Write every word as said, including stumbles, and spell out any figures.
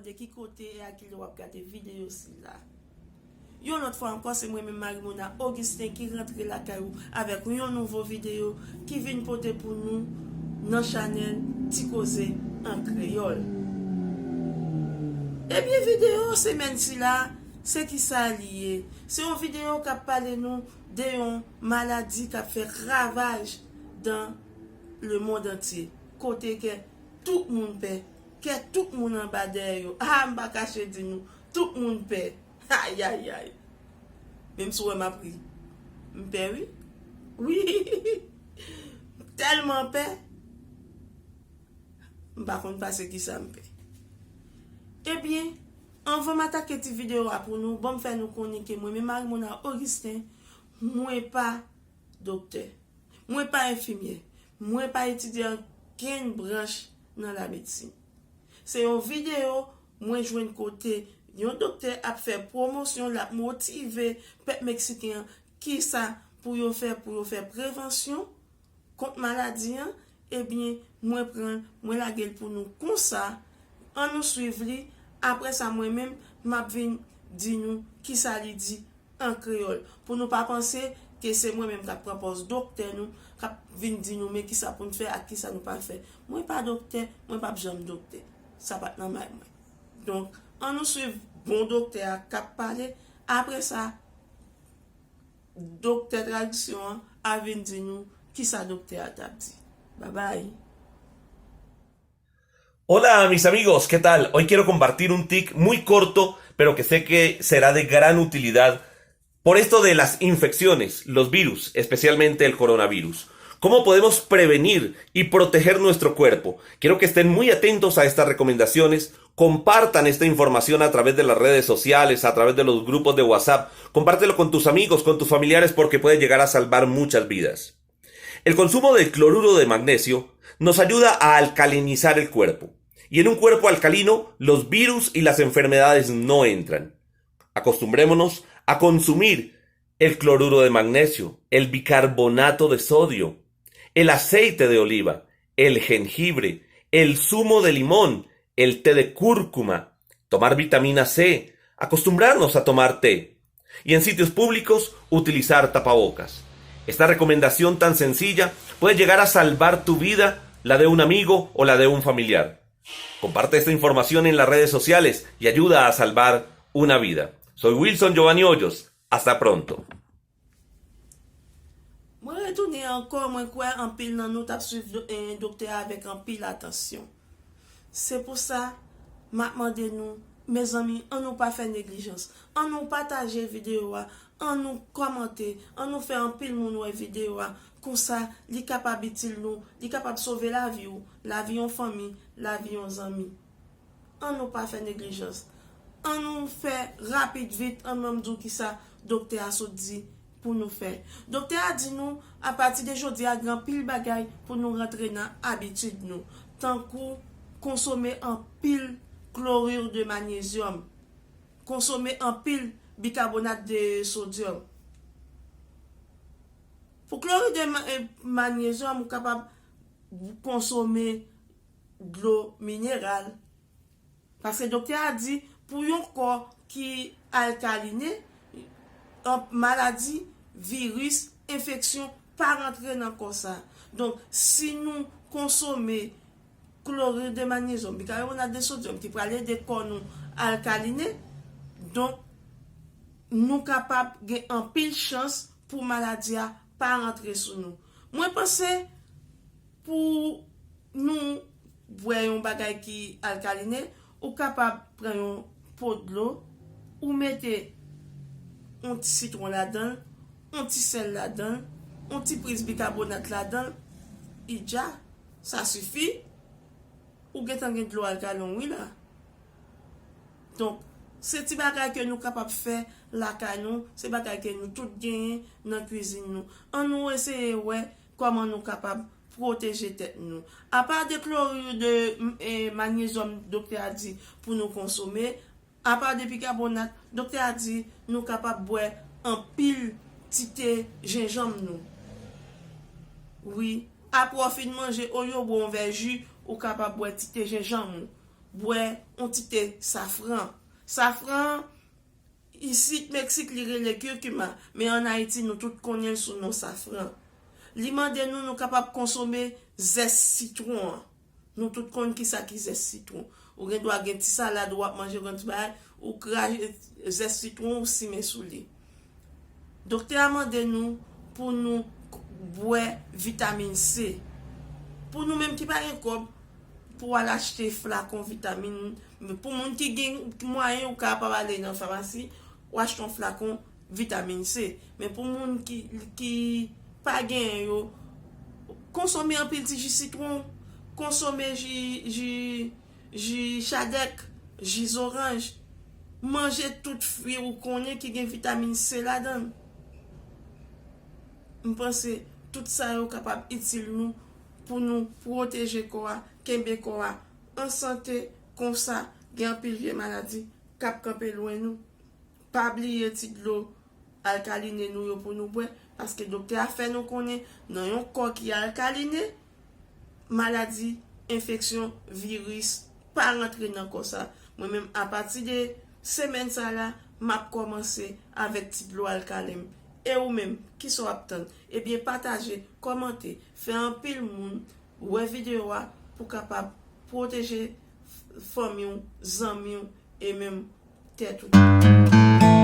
De ki kote e a ki lè w ap gade videyo sila. Yon lòt fwa ankò, se mwen menm Marimona Augustin ki rantre lakay ou avèk yon nouvo videyo ki vin pote pou nou nan chanèl Ti Koze an Kreyòl. Ebyen, videyo semèn sila, se kisa li ye? Se yon videyo k ap pale nou de yon maladi k ap fè ravaj dan lemonn antye, kote ke tout moun pè, ke tout moun anba dèyè yo. Ah, m pa kache di nou, tout moun pè. Ayayay. Menm si w wè m ap ri, m pè wi. Wi. M tèlman pè. M pa konn pase kisa m pè. Ebyen, anvan m atake ti videyo a pou nou, ban m fè nou konnen ke mwen menm Marimona Augustin, mwen pa doktè. Mwen pa enfimyè. Mwen pa etidye ankenn branch nan lamedsin. Se yon videyo mwen jwenn kote yon doktè ap fè pwomosyon, l ap motive pèp meksiken an kisa pou yo fè, pou yo fè prevansyon kont maladi an. Ebyen, mwen pran l, mwen lage l pou nou konsa. Ann nou swiv li. Apre sa, mwen menm, m ap vin di nou kisa li di an kreyòl. Pou nou pa panse ke se mwen menm k ap pran pòz doktè nou, k ap vin di nou men kisa pou n fè ak kisa nou pa fè. Mwen pa doktè, mwen p ap janm doktè. Sa pa t nan may mwen. Donk, ann nou swiv bon doktè a k ap pale. Apre sa, doktè tradisyon an a vin di nou kisa doktè a t ap di. Babay. Hola mis amigos, ¿qué tal? Hoy quiero compartir un tic muy corto, pero que sé que será de gran utilidad por esto de las infecciones, los virus, especialmente el coronavirus. ¿Cómo podemos prevenir y proteger nuestro cuerpo? Quiero que estén muy atentos a estas recomendaciones, compartan esta información a través de las redes sociales, a través de los grupos de WhatsApp, compártelo con tus amigos, con tus familiares, porque puede llegar a salvar muchas vidas. El consumo del cloruro de magnesio nos ayuda a alcalinizar el cuerpo, y en un cuerpo alcalino los virus y las enfermedades no entran. Acostumbrémonos a consumir el cloruro de magnesio, el bicarbonato de sodio, el aceite de oliva, el jengibre, el zumo de limón, el té de cúrcuma, tomar vitamina C, acostumbrarnos a tomar té, y en sitios públicos utilizar tapabocas. Esta recomendación tan sencilla puede llegar a salvar tu vida, la de un amigo o la de un familiar. Comparte esta información en las redes sociales y ayuda a salvar una vida. Soy Wilson Giovanni Hoyos. Hasta pronto. Mwen retounen ankò, mwen kwè anpil nan nou t ap swiv do- eh, doktè a avèk anpil atansyon. Se pou sa, m ap mande nou, mezanmi, ann nou pa fè neglijans. Ann nou pataje videyo a, ann nou kòmante, ann nou fè anpil moun wè videyo a. Konsa, li kapab itil nou, li kapab sove lavi w, lavi yon fanmi, lavi yon zanmi. Ann nou pa fè neglijans. Ann nou fè rapid vit, ann ban m di w kisa doktè a sot di pou nou fè. Doktè a di nou, apati de jodi a, gen anpil bagay pou nou rantre nan abitid nou, tankou konsome anpil chlorure de magnésium, konsome anpil bikabonat de sodyòm. Pou chlorure de ma- eh, magnésium, ou kapab konsome dlo mineral. Paske doktè a di, pou yon kò ki alkaline, an- maladi, viris, enfeksyon pa rantre nan kò sa. Donk, si nou konsome chlorure de magnésium, bicarbonate de sodium, ki pral ede kò nou alkaline, donk, nou kapab gen anpil chans pou maladi a pa rantre sou nou. Mwen panse pou nou bwè yon bagay ki alkaline, ou kapab pran yon po dlo, ou mete yon ti sitwon ladan l, yon ti sèl ladan l, yon ti priz bikabonat ladan l, i dja, sa sifi, ou gentan gen dlo alkalin wi la. Donk, se ti bagay ke nou kapab fè lakay nou, se bagay ke nou tout genyen nan kwizin nou. Ann nou eseye wè kòman nou kapab pwoteje tèt nou. Apa de chlorure de eh, magnésium, doktè a di pou nou konsome, apa de bikabonat, doktè a di nou kapab bwè anpil ti te jenjanm nou. Wi, apre w fin manje, olye w bwè yon vè ji, ou kapab bwè ti te jenjanm ou. Bwè yon ti te safran. Safran, isit Meksik, li rele curcuma, men ann Ayiti, nou tout konnen l sou non safran. Li mande nou, nou kapab konsome zès sitwon an. Nou tout konn kisa ki zès sitwon. Ou gen dwa gen ti salad, ou ap manje, ou gen ti bagay, ou krache zès sitwon, ou simen sou li. Doktè a mande nou pou nou k- bwè vitamin C. Pou nou menm ki pa gen kòb pou al achte flakon vitamin, men pou moun ki gen mwayen, ou kapab ale nan famasi, ou achte yon flakon vitamin C. Men pou moun ki, ki pa genyen yo, konsome anpil ti ji sitwon, konsome ji, ji, ji chadèk, ji zoranj, manje tout fwi ou konnen ki gen vitamin C ladan l. M panse tout sa yo kapab itil nou pou nou pwoteje kò a, kenbe kò a an sante, konsa gen anpil vye maladi k ap kanpe lwen nou. Pa bliye ti dlo alkaline nou yo pou nou bwè, paske doktè a fè nou konnen nan yon kò ki alkaline, maladi, enfeksyon, viris pa rantre nan kò sa. Mwen menm, apati de semèn sa la, m ap kòmanse avèk ti dlo alkalen m. E ou menm, kisa w ap tann? Ebyen, pataje, kòmante, fè anpil moun wè videyo a pou kapab pwoteje fanmi w, zanmi w e menm tèt ou.